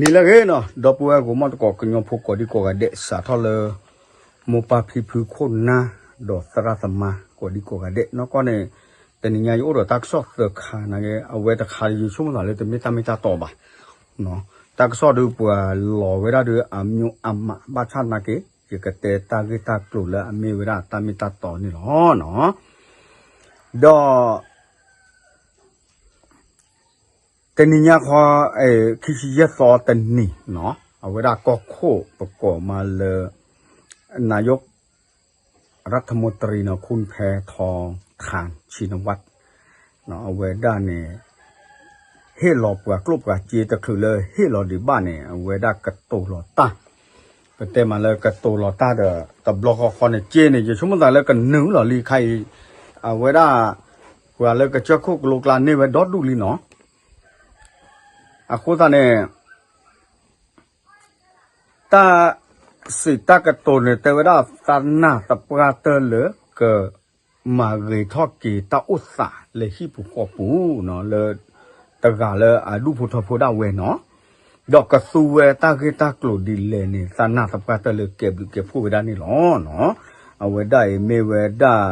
နံၤလၢအဂ့ၤနီၤ ဒီပုၢ်ဝဲၢ်ဂီၢ်မီၢ်သကိး ကညီဖိကိးဒံကိးဂၤဒဲး စးထီၣ်လၢ မိၢ်ပၢ်ဖံဖုခိၣ်နၢ် ဒီးသရၣ်သမါကိးဒံကိးဂၤဒဲး နီၢ်ကီၢ်န့ၣ် တနံၤညါယအိၣ်ဒီးတၢ်ကစီၣ်သၢခါနာ်က့ အဝဲတခါယဆိကမိၣ်သးလၢတမ့ၢ်တၢ်မ့ၢ်တၢ်တီဘၣ် တၢ်ကစီၣ်ဒီးပှၤလီၤဝဲဒၣ်ဒီးအမျိုးအမံၤ ဘၣ်ဆၣ်သနာ်က့ ယကတဲတၢ်ဂ့ၢ်တၢ်ကျိၤလၢအမ့ၢ်ဝဲဒၣ်တၢ်မ့ၢ်တၢ်တီန့ၣ်လီၤ. ဒီး တနံၤညါခီ ခံဆံယဲၢ်သီတနံၤနီၤ အဝဲဒၣ်ကီၢ်ခိၣ်ပကိးမးလၢ နာယိၣ် ရၢၣ်ထမူတရံနီၤ ခူၣ်ဖဲထီ ထၣ် ဆံနဝၣ် အဝဲဒၣ်န့ၣ် ဟ့ၣ်လီၤပှၤကျိၣ်ပှၤစ့တချုးလၢဟ့ၣ်လီၤဒံးဘၣ်န့ၣ် အဝဲဒၣ်ကတိၤလီၤတၢ် ပတဲမးလၢကတိၤလီၤတၢ်ဒီး တဘျီဃီဃီန့ၣ် စ့န့ၣ် ယဆိကမိၣ်သးလၢကနုာ်လီၤလံခါအံၤ အဝဲဒၣ် ပှၤလၢကစၢၢ်ခိၣ်ကလိကျါန့ၢ်ဝဲဒီဒူၣ်လံနီၤ အဃိသတးန့ၣ် တၢ်စံးတၢ်ကတိၤန့ၣ် တဲဝဲဒၣ်သးနၢ်သပှၢ်တၢၢ်လၢ ကမၤဂ့ၤထီၣ်က့ၤတၢ်အိၣ်သးလၢဟံၣ်ပူၤဃီပူၤနီၤ လၢ တဂၤလၢအဒူၣ်ဖိထၢဖိဒၣ်ဝဲနီၤ ဒီးကသူဝဲတၢ်ဂ့ၢ်တၢ်ကျိၤဒ်လဲၣ်န့ၣ် သးနၢ်သပှၢ်တၢၢ်လၢကဲဘျုးကဲဖှိၣ်ဝဲဒၣ်န့ၣ်လီၤ. အဝဲဒၣ်အံၤမ့ၢ်ဝဲဒၣ်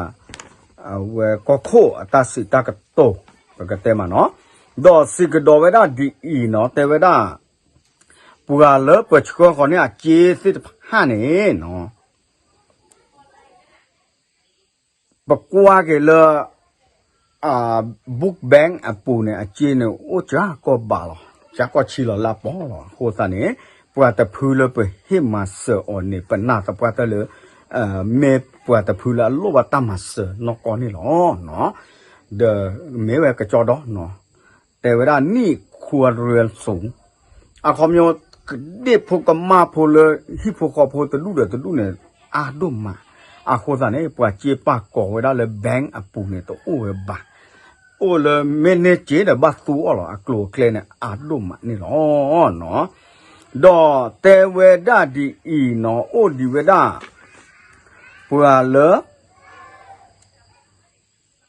အဝဲကီၢ်ခိၣ်အတၢ်စံးတၢ်ကတိၤ ပကတဲမးနီၤ ဒီးစံးကဒီးဝဲဒၣ်ဒ်အံၤနီၤ တဲဝဲဒၣ် ပှၤလၢပဆှၢဃီၤန့ၢ်အစ့သ့ၣ်တဖၣ်န့ၣ်နီၤ ပကွၢ်က့ၤလၢ book bank အပူၤန့ၣ် အစ့န့ၣ် အိၣ်ကၢကီၢ်ဘးလီၤ ကၢကီၢ်ဆံလီၤလၢအပီၢ်လီၤ အဃိသတးန့ၣ် ပှၤတဖုလၢပဟ့ၣ်မၤစၢၤအီၤန့ၣ် ပနၢ်သပှၢ်တၢၢ်လၢ မ့ၢ်ပှၤတဖုလၢအလိၣ်ဘၣ်တၢ်မၤစၢၤနီၢ်ကီၢ်န့ၣ်လီၤ. ဒီးမ့ၢ်ဝဲကကၠီဒီနီၤ တဲဝဲဒၣ်နံၣ်ခွါရၢၢ်စူၤ အခီပညီ ကဒ့ၣ်ဖိကမၣ်ဖိလၢဟံၣ်ဖိဃီဖိတဒူၣ်ဒီးတဒူၣ်န့ၣ် အါဒိၣ်မး အဃိသတးန့ၣ် ပှၤစ့ပာ်ကီၤဝဲဒၣ်လၢ bank အပူၤန့ၣ် တအိၣ်ဝဲဘၣ် အိၣ်လၢမ့ၢ်န့ၢ်စ့ဒီးဘၣ်သူအီၤလီၤ အကျိၤအကျဲန့ၣ် အါဒိၣ်မးန့ၣ်လီၤ. ဒီးတဲဝဲဒၣ်ဒ်အံၤနီၤ အိၣ်ဒံးဝဲဒၣ် ပှၤလၢ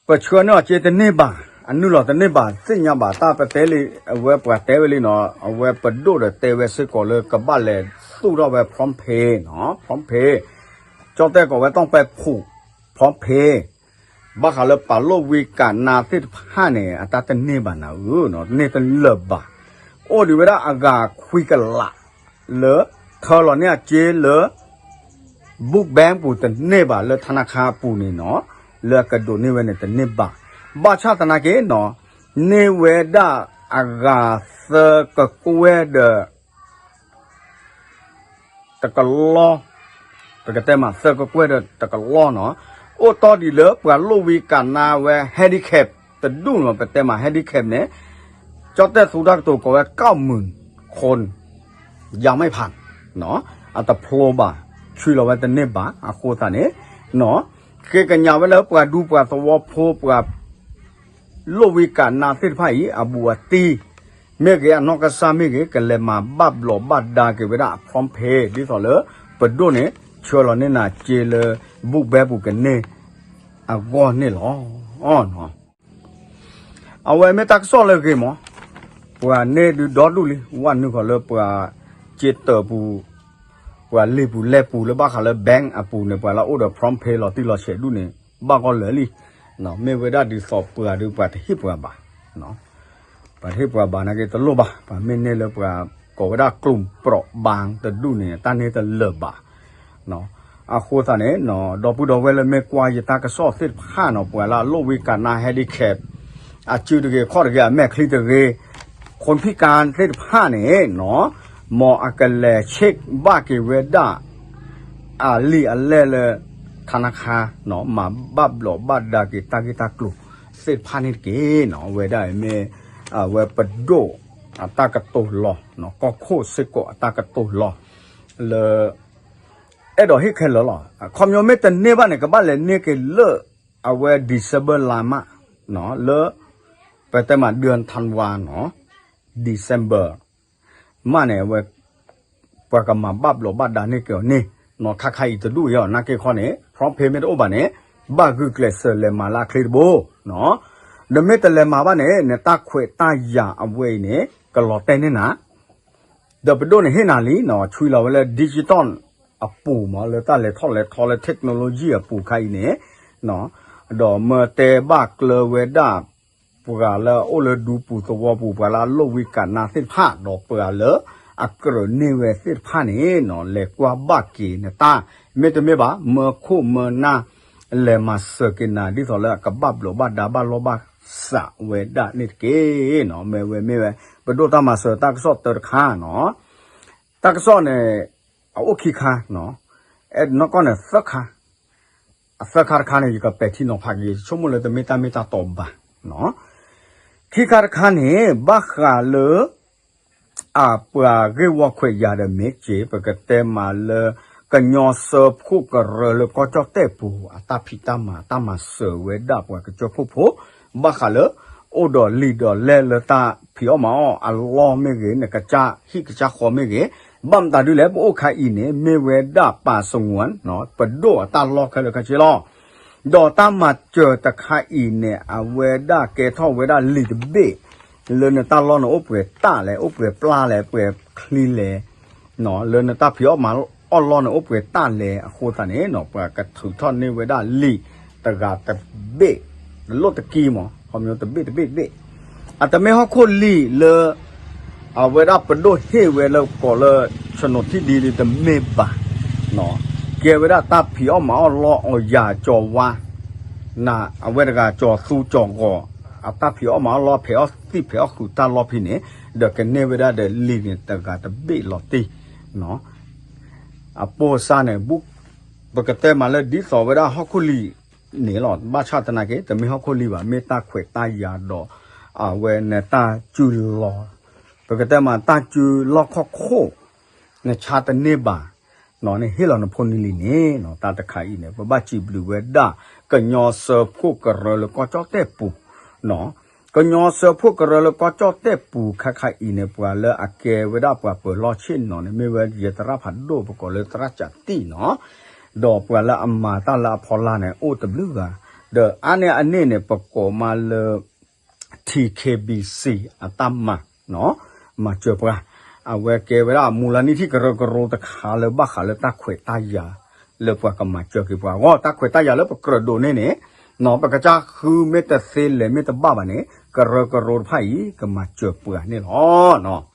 ပဆှၢန့ၢ်အီၤစ့တန့ၢ်ဘၣ် အနုာ်လီၤတန့ၢ်ဘၣ် သ့ၣ်ညါဘၣ်တၢ်ပတဲလံ အဝဲပှၤတဲဝဲလံနီၤ အဝဲပဒိၣ်ဒီးတဲဝဲစ့ၢ်ကီးလၢကဘၣ်လဲၤသူၣ်ထီၣ်ဝဲ PromptPay နီၤ PromptPay ကၠီတဲာ်ကိးဝဲတီၢ်ပဲဖူး PromptPay ဘၣ်ဃးလၢပာ်လိၣ်ဝံကးနါသ့ၣ်တဖၣ်န့ၣ် အတၢ်တန့ၢ်ဘၣ်နၤဧၢ န့ၢ်တလၢာ်ဘၣ် အိၣ်ဒံးဝဲဒၣ်အဂၤခွံကလး လၢ ထၢလီၤန့ၢ်အစ့လၢ book bank ပူၤတန့ၢ်ဘၣ် လၢထနခါအပူၤန့ၣ်နီၤ လၢအကဒိးန့ၢ်ဝဲန့ၣ်တန့ၢ်ဘၣ် ဘၣ်ဆၣ်သနာ်က့နီၤ န့ၢ်ဝဲဒၣ်အဂၤသၢကကွဲၢ်ဒီး တကလီၢ် ပကတဲမး သၢကကွဲၢ်ဒီးတကလီၢ်နီၤ အိၣ်တီၢ်ဒံးလၢပှၤလိၣ်ဝံကးနါဝဲ handicap တဒူၣ်နီၤ ပတဲမး handicap န့ၣ် ကၠီတဲာ်သူတၢ်ကတိၤကိးဝဲ ကၣ်မုၢ်ခိၣ် ယၤမ့ၢ်ဖး အတဖျိဘၣ် ဆွံလီၤဝဲတန့ၢ်ဘၣ် အဃိသတးန့ၣ် ဃ့ကညးဝဲလၢပှၤဒူပှၤသဝီဖိ ပှၤ လိၣ်ဝံကးနါသ့ၣ်တဖၣ်အံၤ အဘူးအတံၢ် မ့ၢ်ဂ့ၤ အနီၢ်ကစၢ်မ့ၢ်ဂ့ၤ ကလဲၤမၤဘၣ်ဘျီးဘၣ်ဒါက့ၤဝဲဒၣ်အ PromptPay ဒ်သိးလၢ ပဒိၣ်န့ၣ် ဆှၢလီၤန့ၢ်နၤစ့လၢ book bank ပူၤကန့ၢ်အဂီၢ်န့ၣ်လီၤ. အဝဲမ့ၢ်တၢ်ကစီၣ်လၢအဂ့ၤမး, ပှၤန့ၢ်ဒုးဒီဒူၣ်လံ, ဝဲနုာ်ဃီၤလၢပှၤစ့တၢးပူၤ, ပှၤလံာ်ပူၤလဲၢ်ပူၤလၢဘၣ်ဃးလၢ bank အပူၤန့ၣ် ပှၤလၢအအိၣ်ဒီး PromptPay လီၤတံၢ်လီၤဆဲးဒူၣ်န့ၣ် ဘၣ်ဂီၢ်လၢာ်လံ. မ့ၢ်ဝဲဒၣ်ဒ်သိးပှၤဒီးပှၤတဟ့ၣ်ပှၤဘၣ်, ပှၤတဟ့ၣ်ပှၤဘၣ်နာ်က့တလိၣ်ဘၣ်, ပှၤမ့ၢ်န့ၢ်လၢပှၤကိးဝဲဒၣ်ကျိၤပြီးဘၣ်တဒူၣ်န့ၣ် တၢ်န့ၢ်တလၢာ်ဘၣ်. အဃိသတးန့ၣ် ဒီပုၢ်ဒီဝဲၢ်လၢမ့ၢ်ကွၢ်ယတၢ်ကစီၣ်သ့ၣ်တဖၣ်နီၤ, ပှၤလၢအလိၣ်ဝံကးနါ handicap အစုတဂ့ၤခီၣ်တဂ့ၤ အမဲာ်ချံတဂ့ၤ, ခိၣ်ဖံးကါသ့ၣ်တဖၣ်န့ၣ်နီၤ, မ်အကလဲၤ check ဘၣ်က့ၤဝဲဒၣ် အလံာ်အလဲၢ်လၢ ထနခါ မၤဘၣ်ဘျီးဘၣ်ဒါက့ၤတၢ်ဂ့ၢ်တၢ်ကျိၤသ့ၣ်တဖၣ်န့ၣ်တက့ၢ်နီၤ. အဝဲဒၣ်အံၤမ့ၢ် အဝဲပဒိၣ်အတၢ်ကတိၤလီၤ, ကီၢ်ခိၣ်စ့ၢ်ကီးအတၢ်ကတိၤလီၤ လၢ အဲၣ်ဒိးဟ့ၣ်ခဲလၢာ်လီၤ. အခီပညီမ့ၢ်တန့ၢ်ဘၣ်န့ၣ် ကဘၣ်လဲၤန့ၢ်က့ၤလၢ အဝဲ December လါမး, လၢ ပတဲမး ဒၢၣ်ထၣ်ဝါနီၤ, December မးန့ၣ် အဝဲ ပှၤကမၤဘၣ်ဘျီးဘၣ်ဒါန့ၢ်က့ၤအီၤန့ၣ်နီၤ. ခါခါအံၤတဒူၣ်အံၤ နာ်က့ခီန့ၣ် PromptPay မ့ၢ်တအိၣ်ဘၣ်န့ၣ် ဘၣ်ဂုာ်ကျဲးစၢးလဲၤမၤလၢအချ့တဘိနီၤ. ဒီးမ့ၢ်တလဲၤမၤဘၣ်န့ၣ် နတၢ်ခွဲးတၢ်ယာ်အဝဲအံၤန့ၣ် ကလီၤတဲာ်န့ၢ်နၤ ဒီးပဒိၣ်န့ၣ်ဟ့ၣ်နၤလံနီၤ ဆွံလီၤဝဲလၢ digital အပူၤမး လၢတၢ်လဲၤထီၣ်လဲၤထီလၢ technology အပူၤခါအံၤန့ၣ် ဒီးမၢတဲဘၣ်ကျၢၤဝဲဒၣ် ပှၤလၢအအိၣ်လၢဒူပူၤသဝီပူၤ ပှၤလၢအလိၣ်ဝံကးနါသ့ၣ်တဖၣ် ဒီးပှၤလၢအကြၢးန့ၢ်ဝဲသ့ၣ်တဖၣ်န့ၣ်နီၤ လဲၤကွၢ်ဘၣ်က့ၤနတၢ် မ့တမ့ၢ်ဘၣ် မၢခိၣ်မၢနၢ် လဲၤမၤစၢၤက့ၤနၤ ဒ်သိးလၢအကဘၣ်ဘျိးဘၣ်ဒါဘၣ်လီၢ်ဘၣ်စးဝဲဒၣ်န့ၣ်တက့ၢ်နီၤ. မ့ၢ်ဝဲမ့ၢ်ဝဲ ပဒိၣ်တၢ်မၤစၢၤတၢ်ကစီၣ်တၢတခါနီၤ. တၢ်ကစီၣ်န့ၣ် အအိၣ်ခံခါနီၤ, အဲၣ်နီၢ်ကီၢ်န့ၣ်သၢခါ အသၢခါတခါန့ၣ် ယကပဲာ်ထံနီၤဖးက့ၤ ယဆိကမိၣ်လၢတမ့ၢ်တၢ်မ့ၢ်တၢ်တီဘၣ်. ခံခါတခါန့ၣ် ဘၣ်ဃးလၢ အပှၤဂ့ၢ်ဝီခွဲးယာ်ဒီးမ့ၢ်က့ၤ ပကတဲမးလၢ ကညီစၢဖှိၣ်ကရၢလၢကီၢ်ကၠီၣ်တဲၣ်ပူၤ အတၢ်ဖံးတၢ်မၤ တၢ်မၤစၢၤဝဲဒၣ်ပှၤကစၢၢ်ခိၣ်ဖိ ဘၣ်ဃးလၢ အိၣ်ဒီးလံာ်ဒီးလဲၢ်လၢတၢ်ဖံးအီၣ်မၤအီၣ်အလီၢ်မ့ၢ်ဂ့ၤ နကစၢ်ဟံၣ်ကစၢ်ဃီမ့ၢ်ဂ့ၤ, ဘၣ်မတၤဒ်လဲၣ် ပအိၣ်ခါအံၤန့ၣ် မ့ၢ်ဝဲဒၣ်ပာ်စငွၣ် ပဒိၣ်အတၢ်လီၢ်ခဲလၢာ်ခဲဆ့လီၤ. ဒီးတၢ်မၤစၢၤတခါအံၤန့ၣ် အဝဲဒၣ်ကဲထီၣ်ဝဲဒၣ်လံာ်တဘ့ၣ် လၢနတၢ်လီၢ်န့ၣ်အိၣ်ပှဲၤတၢ်လဲၣ် အိၣ်ပှဲၤပျၢ်လဲၣ် ပှဲၤချံလဲၣ် လၢနတၢ်ဖံးအီၣ်မၤအီၣ်လီၢ်န့ၣ်အိၣ်ပှဲၤတၢ်လဲၣ်အဃိသတးန့ၣ် ပှၤကထုးထီၣ်န့ၢ်ဝဲဒၣ်လံာ်တဂၤတဘ့ၣ် တလိၣ်တကံမး ခီပညီတဘ့ၣ်တဘ့ၣ်တဘ့ၣ် အတမ့ၢ်ဟီၣ်ခိၣ်လံာ်လၢ အဝဲဒၣ်ပဒိၣ်ဟ့ၣ်ဝဲလၢကိးလၢ ဆနိထံၣ်ဒ်လံတမ့ၢ်ဘၣ်, ကဲဝဲဒၣ်တၢ်ဖံးအီၣ်မၤအီၣ်လီၢ်အီၤယၤကၠီၤဝါ, နအဝဲတဂၤကၠီၤသူကၠီၤဂီၤ, အတၢ်ဖံးအီၣ်မၤအီၣ်လီၢ်ဖဲးအီၣ်သံၣ်ဖဲးအီၣ်ဃုာ်တၢ်လီၢ်ဖဲန့ၣ်, ဒီးကန့ၢ်ဝဲဒၣ်ဒီးလံာ်န့ၣ်တဂၤတဘ့ၣ်လီၤတံၢ်, အပိၢ်စၢ်န့ၣ် ပကတဲမးလၢဒ်သိးဝဲဒၣ်ဟီၣ်ခိၣ်လံာ်န့ၣ်လီၤ. ဘၣ်ဆၣ်သနာ်က့ တမ့ၢ်ဟီၣ်ခိၣ်လံာ်ဘၣ် မ့ၢ်တၢ်ခွဲးတၢ်ယာ်ဒီး အဝဲန့ၣ်တၢ်စုလီၤ ပကတဲမးတၢ်စုလီၢ်ခီၣ်ခိၣ် နဆါတန့ၢ်ဘၣ်, နဟ့ၣ်လီၤနဖိနလံၤန့ၣ် တၢ်တခါအံၤန့ၣ် ပဘၣ်စံးဘျုးဝဲဒၣ် ကညီစၢဖှိၣ်ကရၢလၢကီၢ်ကၠီၣ်တဲၣ်ပူၤ, ကညီစၢဖှိၣ်ကရၢလၢကီၢ်ကၠီၣ်တဲၣ်ပူၤခါခါအံၤန့ၣ် ပှၤလၢအကဲဝဲဒၣ်ပှၤပၢၤလီၢ်ဆ့ၣ်နီၤန့ၣ် မ့ၢ်ဝဲယသရၣ်ဖးဒိၣ် ပကိးလၢသရၣ်ကၠးတံၣ်နီၤ, ဒီးပှၤလၢအမၤတၢ်လၢအဖီလာ်န့ၣ် အိၣ်တဘျုးဂၤ, ဒီးအါန့ၢ်အန့ၣ်န့ၣ် ပကိးမးလၢ ထံ ခ့ဘံၣ်စံၣ် အတၢ်မၤ မၤစၢၤပှၤ, အဝဲကဲဝဲဒၣ်မူလနံၣ်ထံၣ်ကရၢကရိတခါလၢဘၣ်ဃးလၢတၢ်ခွဲးတၢ်ယာ် လၢပှၤကမၤစၢၤက့ၤပှၤအဂီၢ် တၢ်ခွဲးတၢ်ယာ်လၢပကြၢးဒိးန့ၢ်န့ၣ်, ပကစၢ်ဃုမ့ၢ်တသ့လဲၤမ့ၢ်တဘၣ်ဘၣ်န့ၣ် ကရၢကရိတဖၣ်အံၤ ကမၤစၢၤပှၤန့ၣ်လီၤ.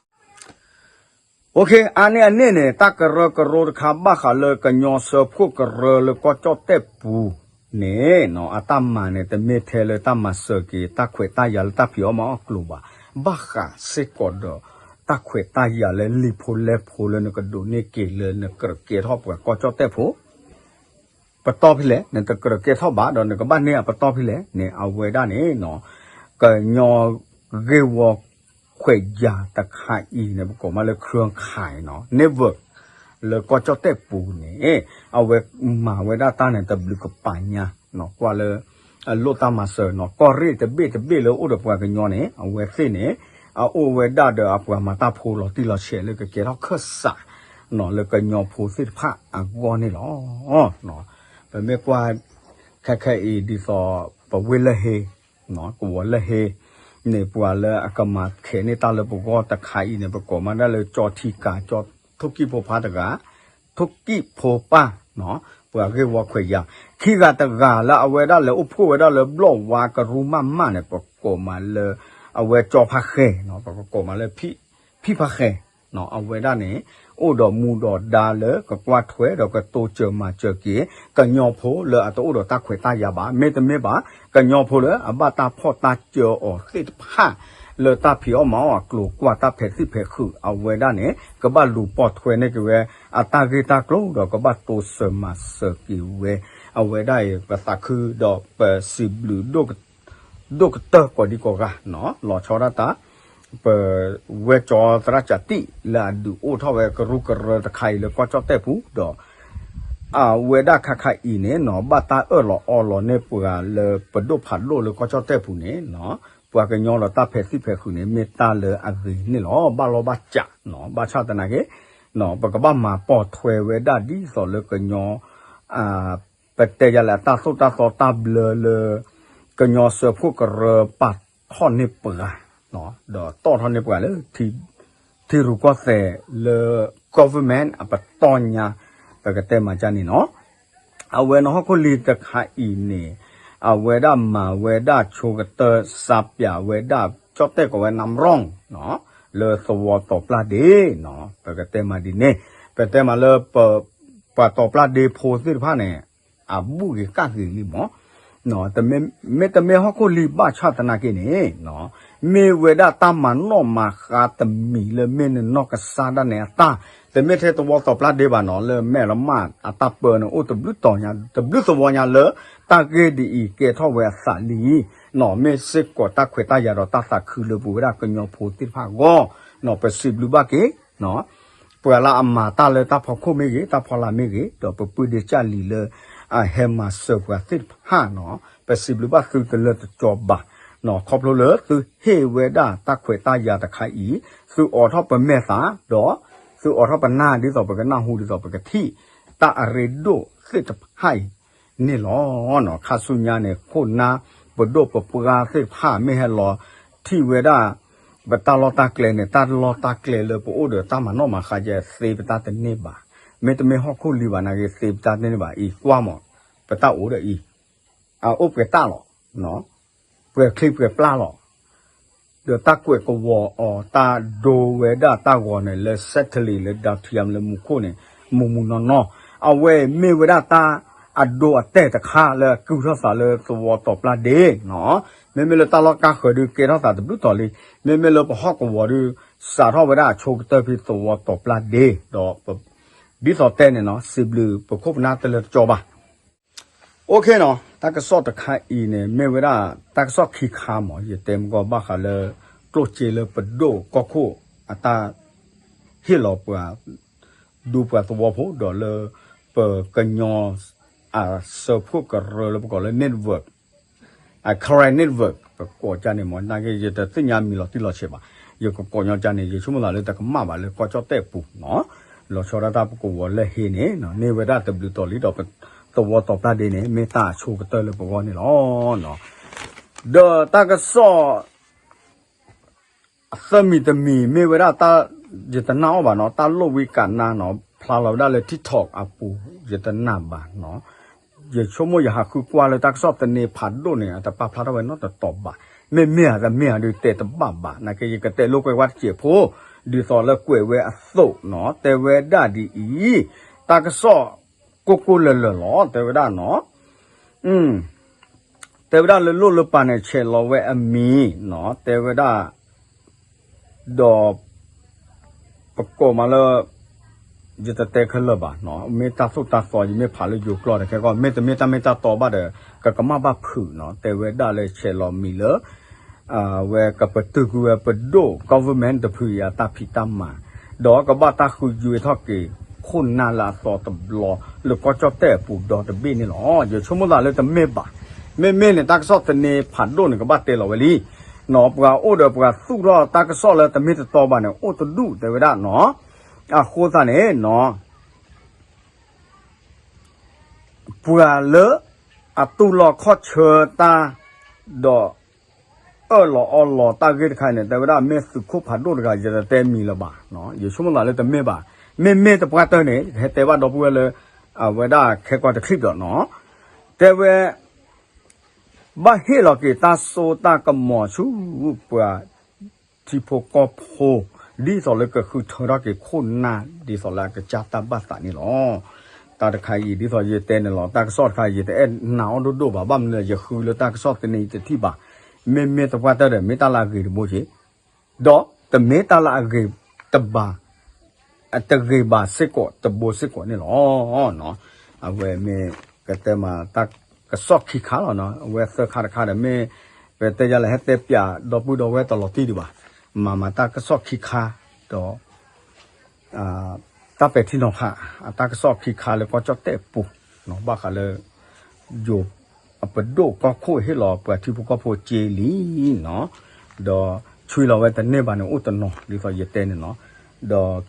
အါန့ၢ်အန့ၣ်န့ၣ် တၢ်ကရၢကရိတခါဘၣ်ဃးလၢကညီစၢဖှိၣ်ကရၢလၢကီၢ်ကၠီၣ်တဲၣ်ပူၤန့ၣ် အတၢ်မၤန့ၣ် တမ့ၢ်ထဲလၢတၢ်မၤစၢၤက့ၤ တၢ်ခွဲးတၢ်ယာ်လၢတၢ်ဖံးအီၣ်မၤအီၣ်အကျိၤဘၣ်, ဘၣ်ဃးစ့ၢ်ကီးဒီး တၢ်ခွဲးတၢ်ယာ်လၢလံာ်ဖိလဲၢ်ဖိလၢနကဒိးန့ၢ်က့ၤလၢနကြၢးကဲထီၣ်ပှၤကီၢ်ကၠီၣ်တဲၣ်ဖိ ပတီၢ်ဖဲလဲၣ်, နတကြၢးကဲထီၣ်ဘၣ်ဒီးနကဘၣ်န့ၢ်အပတီၢ်ဖဲလဲၣ်န့ၣ် အဝဲဒၣ်န့ၣ် ကညီဂ့ၢ်ဝီခွဲးယာ်တခါအံၤန့ၣ် ပကိးမးလၢ เครือข่ายနီၤ network လၢကီၢ်ကၠီၣ်တဲၣ်ပူၤန့ၣ် အဝဲမၤဝဲဒၣ်တၢ်န့ၣ် တဘျုးကပၤညါ ကွၢ်လၢ အလိၣ်တၢ်မၤစၢၤနီၤ ကီၢ်ရ့ၣ်တဘ့ၣ်တဘ့ၣ်လၢအိၣ်ဒီးပှၤကညီန့ၣ် အဝဲသ့ၣ်န့ၣ် အအိၣ်ဝဲဒၣ်ဒီးအပှၤမၤတၢ်ဖိလီၤတံၢ်လီၤဆဲးလၢကကဲထီၣ်ခၢၣ်စး လၢကညီဖိသ့ၣ်တဖၣ်အဂီၢ်န့ၣ်လီၤ. ပမ့ၢ်ကွၢ် ခဲခဲအံၤဒ်သိး ပဝ့ၢ်လၢဟ့ ကဝီၤလၢဟ့ န့ၣ် ပှၤလၢအကမၤခဲးန့ၢ်တၢ်လၢပဂီၢ်တခါအံၤန့ၣ် ပကိးမးဒၣ်လၢကၠီထံကၤ ကၠီထိၣ်ကံၣ်ဖိဖါတဂၤ ထိၣ်ကံၣ်ဖိပၢ် ပှၤဂ့ၢ်ဝီခွဲးယာ် ခံဂၤတဂၤလၢအဝဲဒၣ်လဲၤအိၣ်ဖှိၣ်ဝဲဒၣ်လၢဘျီၣ်ဝါကရူၢ်မးမးန့ၣ် ပကိးမးလၢ အဝဲကၠီဖါဃဲ ပကကိးမးလၢ ဖံဖါဃဲ အဝဲဒၣ်န့ၣ် အိၣ်ဒီးမူဒီးဒါလၢကကွၢ်ထွဲဒီးကတိစၢၤမၤစၢၤက့ၤ ကညီဖိလၢအတအိၣ်ဒီးတၢ်ခွဲးတၢ်ယာ်ဘၣ် မ့တမ့ၢ်ဘၣ် ကညီဖိလၢအဘၣ်တၢ်ဖီၣ်တၢ်စၢၤအီၤသ့ၣ်တဖၣ် လၢတၢ်ဖံးအီၣ်မၤအီၣ်အကျိၤကွၢ်တၢ်ဖဲးသံၣ်ဖဲးဃုာ် အဝဲဒၣ်န့ၣ် ကဘၣ်လူၤပိာ်ထွဲန့ၢ်က့ၤဝဲ အတၢ်ဂ့ၢ်တၢ်ကျိၤဒီးကဘၣ်တိစၢၤမၤစၢၤက့ၤဝဲ အဝဲဒၣ်အံၤ ပသးခုဒီးပစံးဘျုး ဒိၣ်ကတၢၢ်ကိးဒံကိးဂၤနီၤ လီၤဆီဒၣ်တၢ် ပဝဲၢ်ကၠီသရၣ်ကၠးတံၣ် လၢအဒုးအိၣ်ထီၣ်ဝဲကရူၢ်ကရၢတခါအံၤလၢကီၢ်ကၠီၣ်တဲၣ်ပူၤဒီး အဝဲဒၣ်ခါခါအံၤန့ၣ်နီၤ ဘၣ်တၢ်အၢၣ်လီၤအီလီၤန့ၢ်ပှၤလၢပဒိၣ်ဖးဒိၣ်လၢကီၢ်ကၠီၣ်တဲၣ်ပူၤန့ၣ်နီၤ ပှၤကညီဒီးတၢ်ဖဲးသံၣ်ဖဲးဃုာ်န့ၣ် မ့ၢ်တၢ်လၢအဂ့ၤန့ၣ်လီၤ ဘၣ်လီၢ်ဘၣ်စးနီၤ ဘၣ်ဆၣ်သနာ်က့ ပကဘၣ်မၤပိာ်ထွဲဝဲဒၣ်ဒ်သိးလၢကညီ ပတဲယၤလဲၣ် အတၢ်သိၣ်တၢ်သီတၢ်ဘျၢလၢ ကညီစၢဖှိၣ်ကရၢပာ်ထီၣ်န့ၢ်ပှၤ ဒီးတီၣ်ထီၣ်န့ၢ်ပှၤလၢထံ ထံရူၢ်ကီၢ်သဲးလၢ government အပတီၢ်ညါ ပကတဲမးကန့ၣ်နီၤ. အဝဲန့ၣ်ဟီၣ်ခိၣ်လံၤတခါအံၤန့ၣ် အဝဲဒၣ်မၤဝဲဒၣ်ဆိကတၢၢ်စးပၠးဝဲဒၣ် ကၠီၣ်တဲၣ်ကိးဝဲ နါရံၣ် လၢသဝီတီၤပျၢ်ဒ့နီၤ. ပကတဲမးဒ်န့ၣ် ပတဲမးလၢ ပှၤတီၤပျၢ်ဒ့ဖိသ့ၣ်တဖၣ်န့ၣ် အဘူၣ်ဂ့ၤကၣ်ဂ့ၤလံမး မ့တမ့ၢ်ဟီၣ်ခိၣ်လံၤဘၣ်ဆၣ်သနာ်က့န့ၣ် မ့ၢ်ဝဲဒၣ်တၢ်မၤနီၣ်မၤဃါတမံၤလၢမ့ၢ်နနီၢ်ကစၢ်ဒၣ်နဲအတၢ်, တမ့ၢ်ထဲသဝီတီၤပျၢ်ဒ့ဘၣ်နီၤ, လၢမဲၢ်လမၢ်အတၢ်ပၢန့ၣ် အိၣ်တဘျုးတီၤညါ တဘျုးသဝီညါလၢ တၢ်ဂ့ၢ်ဒ်အံၤကဲထီၣ်ဝဲအသးလံ နီၤ, မ့ၢ်စ့ၢ်ကီးတၢ်ခွဲးတၢ်ယာ်ဒီးတၢ်သးခုလၢပဝဲဒၣ်ကညီဖိသ့ၣ်တဖၣ်အဂီၢ်, နီၤ, ပစံးဘျုးဘၣ်က့ၤ ပှၤလၢအမၤတၢ်လၢတၢ်ဖီခိၣ်မ့ၢ်ဂ့ၤ, တၢ်ဖီလာ်မ့ၢ်ဂ့ၤ, ဒီးပပုၢ်ဒ့ကၢ်လံၤလၢ အဟဲမၤစၢၤပှၤသ့ၣ်တဖၣ်နီၤ, ပစံးဘျုးဘၣ်သုတလၢတကီဘၣ်, ခီဖျိလၢသုဟ့ၣ်ဝဲဒၣ်တၢ်ခွဲးတၢ်ယာ်တခါအံၤ, သုအိးထီၣ်ပမဲာ်သး, ဒီးသုအိးထီၣ်ပနၢ် ဒ်သိးပကနၢ်ဟူဒ်သိးပကထံၣ် တၢ်အရ့ဒိၣ်သ့ၣ်တဖၣ်အံၤန့ၣ်လီၤ. ခါဆူညါန့ၣ် ခိၣ်နၢ်ပဒိၣ်ပပှၢ်သ့ၣ်တဖၣ်မ့ၢ်ဟဲလီၤထံၣ်ဝဲဒၣ် ပတၢ်လီၢ်တၢ်ကျဲန့ၣ် တၢ်လီၢ်တၢ်ကျဲလၢပအိၣ်ဒီးတၢ်မၤနီၣ်မၤဃါယဲ သ့ပတၢ်တန့ၢ်ဘၣ်. မ့တမ့ၢ်ဟီၣ်ခိၣ်လံၤဘၣ်နာ်က့ သ့ပတၢ်တန့ၢ်ဘၣ်. အံၤကွၢ်မး, ပတၢ်အိၣ်ဒီးအံၤ, အအိၣ်ပှဲၤတၢ်လီၤ, ပှဲၤချံပှဲၤပျၢ်လီၤ. ဒီးတၢ်ကွဲးကဝီၤအီၤ တၢ်ဒိဝဲဒၣ်တၢ်ဂီၤန့ၣ် လၢ Satellite လၢ Dawtiam လၢမူခိၣ်န့ၣ် မူးမူးနီၢ်နီၢ်, အဝဲမ့ၢ်ဝဲဒၣ်တၢ်အဒိအတဲာ်တခါလၢအကုၢ်ထီၣ်သးလၢသဝီတီၤပျၢ်ဒ့ မ့မ့ၢ်လၢတၢ်လီၢ်ကါဃၢၤဒုးကဲထီၣ်သးတဘျုးတီၤလံ, မ့မ့ၢ်လၢပဟီၣ်ကဝီၤဒုး စးထီၣ်ဝဲဒၣ်အဆိကတၢၢ်ဖဲသဝီတီၤပျၢ်ဒ့, ဒီး ဒ်သိးတဲန့ၣ်နီၤ စံးဘျုးပခိၣ်ပနၢ်တလၢတကီဘၣ်. OK နီၤ, တၢ်ကစီၣ်တခါအံၤန့ၣ် မ့ၢ်ဝဲဒၣ် တၢ်ကစီၣ်ခံခါမး ယတဲမ့ၢ်ကီးဘၣ်ဃးလၢ ကျိၣ်စ့လၢပဒိၣ်ကီၢ်ခိၣ် အတၢ် ဟ့ၣ်လီၤပှၤ ဒူပှၤသဝီဖိ ဒီးလၢ ပကညီ အစၢဖှိၣ်ကရၢလၢပကိးလၢ network, အ Karen network ပကိးကန့ၣ်မး နာ်က့ ယတသ့ၣ်ညါမံၤလီၤတံၢ်လီၤဆဲးဘၣ်, ယကကိးညီကန့ၣ် ယဆိကမိၣ်သးလၢတကမၣ်ဘၣ်လၢကီၢ်ကၠီၣ်တဲၣ်ပူၤနီၤ, လီၤဆီဒၣ်တၢ်ပကဝီၤလၢဟ့န့ၣ် န့ၢ်ဝဲဒၣ်တဘျုးတီၤလံဒီး သဝီတီၤပျၢ်ဒ့န့ၣ် မ့ၢ်တၢ်အဆိကတၢၢ်လၢပဂီၢ်န့ၣ်လီၤ. ဒီးတၢ်ကစီၣ် သၢမံၤတမံၤ မ့ၢ်ဝဲဒၣ်တၢ် ယတနာ်အီၤဘၣ်နီၤ, တၢ်လိၣ်ဝံကးနါနီၤ ဖျါလီၤဝဲဒၣ်လၢ TikTok အပူၤ ယတနာ်ဘၣ်နီၤ, ယဆိကမိၣ်ယဟးဃုကွၢ်လၢတၢ်ကစီၣ်သန့ဖးဒိၣ်န့ၣ် အတပာ်ဖျါထီၣ်ဝဲနီတတီၤဘၣ်, မ့မ့ၢ်ဧါတမ့ၢ်ဧါဒုးတဲတဘၣ်ဘၣ်, နာ်က့ ယကတဲလိာ်ကွဲဝဲတစဲးဖိ, ဒ်သိးလၢကွဲးဝဲအသိးနီၤ, တဲဝဲဒၣ်ဒ်အံၤ, တၢ်ကစီၣ် ကိၢ်ကိၢ်လၢၤလၢၤလီၤ တဲဝဲဒၣ်နီၤ, တဲဝဲဒၣ်လၢလိၣ်လၢပာ်န့ၣ် ဆဲးလီၤဝဲအမံၤနီၤ, တဲဝဲဒၣ် ဒီး ပကိးမးလၢ ယတတဲခဲလၢာ်ဘၣ်နီၤ, မ့ၢ်တၢ်သိၣ်တၢ်သီ ယမ့ၢ်ဖးလၢယိၤကျိာ်ဒီး ခဲကီၢ် မ့တမ့ၢ်တၢ်မ့ၢ်တၢ်တီဘၣ်ဒီး ကကမၣ်ဘၣ်ဖုးနီၤ, တဲဝဲဒၣ်လၢဆဲးလီၤမံၤလၢ ဝဲကပတုာ်ကွံာ်ဝဲပဒိၣ် government တဖုအံၤအတၢ်ဖံးတၢ်မၤ, ဒီးကဘၣ်တၢ်ဃုယွဲထီၣ်က့ၤ ခိၣ်နၢ်လၢအသီတဘျီ လၢကီၢ်ကၠီၣ်တဲၣ်အပူၤဒီတဘ့ၣ်န့ၣ်လီၤ. ယဆိကမိၣ်သးလၢတမ့ၢ်ဘၣ်, မ့မ့ၢ်န့ၣ် တၢ်ကစီၣ်သန့ဖးဒိၣ်န့ၣ် ကဘၣ်တဲလီၤဝဲလံ, နီၤ ပှၤအိၣ်ဒီးပှၤသူၣ်ထီၣ်တၢ်ကစီၣ်လၢတမ့ၢ်တတီဘၣ်န့ၣ် အိၣ်တဒူၣ်တဲဝဲဒၣ်နီၤ, အဃိသတးန့ၣ်နီၤ ပှၤလၢအတူၢ်လိာ်ခီၣ်ဆၢတၢ် ဒီး အၢၣ်လီၤအီလီၤတၢ်ဂ့ၢ်တခါန့ၣ် တဲဝဲဒၣ်မ့ၢ်သုးခိၣ်ဖးဒိၣ်တဂၤ ယတတဲမံၤလၢၤဘၣ်, ယဆိကမိၣ်သးလၢတမ့ၢ်ဘၣ်, မ့မ့ၢ်တပှၢ်တၢၢ်န့ၣ် ယကဟဲတဲဘၣ်ဒီပုၢ်ဝဲၢ်လၢ အဝဲဒၣ်ခဲကီၢ်တချံးဒီးနီၤ, တဲဝဲ ဘၣ်ဟ့ၣ်လီၤက့ၤတၢ်စိတၢ်ကမီၤဆူပှၤ ထံဖိကီၢ်ဖိ ဒ်သိးလၢကဃုထၢထီၣ်က့ၤခိၣ်နၢ် ဒ်သိးလၢအကစၢ်တၢ်ဘၣ်သးန့ၣ်လီၤ. တၢ်တခါအံၤ ဒ်သိးယတဲန့ၣ်လီၤ, တၢ်ကစီၣ်တခါအံၤ ယတအဲၣ်နာ်အီၤဒိၣ်ဒိၣ်ဘၣ်, ဘၣ်မနုၤလဲၣ် ယဃုလၢတၢ်ကစီၣ်သန့အံၤတထံၣ်ဘၣ်, မ့မ့ၢ်တပှၢ်တၢၢ်ဒီး မ့ၢ်တၢ်လၢအဂ့ၤတဘိက့ၤ ဒီးတမ့ၢ်တၢ်လၢအဂ့ၤတဘၣ် အတဂ့ၤဘၣ်စ့ၢ်ကီးတဘိစ့ၢ်ကီးန့ၣ်လီၤ. အဝဲမ့ၢ်ကတဲမးတၢ်ကစီၣ်ခံခါလီၤနီၤ, အဝဲသၢခါတခါဒီးမ့ၢ် ပတဲယၤလၢဟဲတဲပၠးဒီပုၢ်ဒီဝဲၢ်တလီၤတံၢ်ဒံးဘၣ်, မၤမၤတၢ်ကစီၣ်ခံခါ ဒီး တၢ်ပဲာ်ထံနီၤဖး အတၢ်ကစီၣ်ခံခါလၢကီၢ်ကၠီၣ်တဲၣ်ပူၤ, ဘၣ်ဃးလၢ ယိၤ အပဒိၣ်ကီၢ်ခိၣ်ဟ့ၣ်လီၤပှၤထံဖိကီၢ်ဖိစ့လံနီၤ, ဒီးဆွံလီၤဝဲတန့ၢ်ဘၣ်န့ၣ် အိၣ်တနီၤ ဒ်သိးယတဲန့ၣ်နီၤ,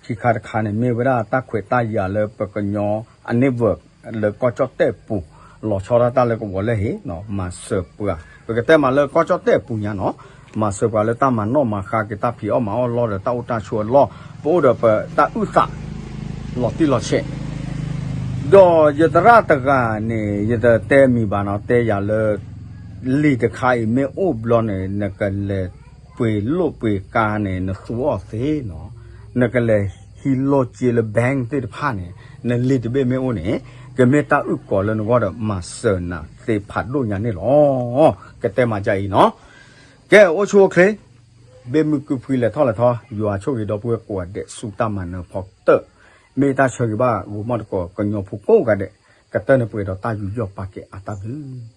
ဒီးခံခါတခါန့ၣ် မ့ၢ်ဝဲဒၣ်တၢ်ခွဲးတၢ်ယာ်လၢပကညီအ network လၢကီၢ်ကၠီၣ်တဲၣ်ပူၤ လီၤဆီဒၣ်တၢ်လၢကဝီၤလၢဟ့ၣ်နီၤ မၤစၢၤပှၤ ပကတဲမးလၢကီၢ်ကၠီၣ်တဲၣ်ပူၤညါနီၤ မၤစၢၤပှၤလၢတၢ်မၤနီၣ်မၤဃါက့ၤ တၢ်ဖံးအီၣ်မၤအီၣ်လီၢ်ဒီးတၢ်အိၣ်တၢ်ဆိးအလီၢ်, ပအိၣ်ဒီးပတၢ်အုၣ်သး လီၤတံၢ်လီၤဆဲး, ဒီးယသရၣ်တဂၤန့ၣ် ယတတဲမံၤဘၣ်နီၤ, တဲယၤလၢ လံာ်တခါအံၤမ့ၢ်အိၣ်ဘျီန့ၣ် နကလဲၤပှ့ၤလိၣ်ပှ့ၤကါန့ၣ် နသူအီၤသ့နီၤ, နကလဲၤဟံးလီၢ်က့လၢ bank သ့ၣ်တဖၣ်န့ၣ် နလံာ်တဘ့ၣ်မ့ၢ်အိၣ်န့ၣ် ကမ့ၢ်တၢ်အုၣ်ကီၤလၢနဂီၢ်ဒီး မၤစၢၤနၤသ့ဖးဒိၣ်ညါန့ၣ်လီၤ. ကတဲမၤဒ်အံၤနီၤ. ကဲ အိၣ်ဆူၣ်အိၣ်ချ့, ဘ့ၣ်မုၢ်ကုၢ်ဖှံလဲၤထီၣ်လဲၤထီ, ယွၤဆိၣ်ဂ့ၤဒီပုၢ်ဝဲၢ်ကိးဂၤဒဲး ဆူတၢ်မၤနၢၤဖီကတၢၢ်, မ့ၢ်တၢ်ဆၢဂ့ၤဘၣ်ဂီၤမီၢ်တကိး ကညီဖိကိးဂၤဒဲး, ကတၢၢ်န့ၣ်ပှဲၤဒီးတၢ်ယူးယီၣ်ပာ်ကဲအါတၢ်ဘျုး